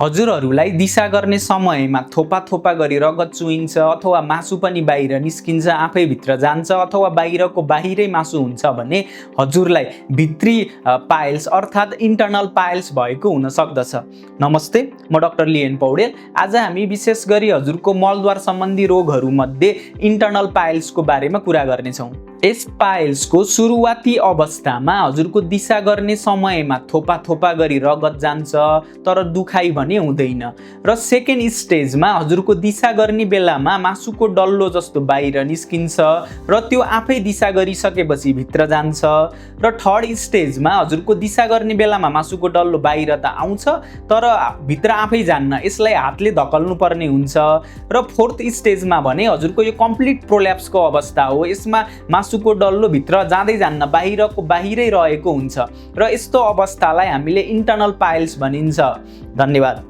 हजुरहरूलाई दिशा गर्ने समयमा थोपा थोपा गरी रगत चुइन्छ अथवा मासु पनि बाहिर निस्किन्छ, आफै भित्र जान्छ अथवा बाहिरको बाहिरै मासु हुन्छ भने हजुरलाई भित्री पाइल्स अर्थात् इन्टर्नल पाइल्स भएको हुन सक्दछ। नमस्ते, म डाक्टर लिएन पौडेल। आज हामी विशेष गरी हजुरको मलद्वार सम्बन्धी रोगहरूमध्ये इन्टर्नल पाइल्सको बारेमा कुरा गर्नेछौँ। यस पाइल्सको सुरुवाती अवस्थामा हजुरको दिशा गर्ने समयमा थोपा थोपा गरी रगत जान्छ तर दुखाइ भने हुँदैन र सेकेन्ड स्टेजमा हजुरको दिशा गर्ने बेलामा मासुको डल्लो जस्तो बाहिर निस्किन्छ र त्यो आफै दिशा गरिसकेपछि भित्र जान्छ र थर्ड स्टेजमा हजुरको दिशा गर्ने बेलामा मासुको डल्लो बाहिर त आउँछ तर भित्र आफै जान्न, यसलाई हातले धकल्नु पर्ने हुन्छ र फोर्थ स्टेजमा भने हजुरको यो कम्प्लिट प्रोल्याप्सको अवस्था हो। यसमा मासुको डल्लो भित्र जाँदै जान्न, बाहिरको बाहिरै रहेको हुन्छ र यस्तो अवस्थालाई हामीले इन्टर्नल पाइल्स भनिन्छ। धन्यवाद।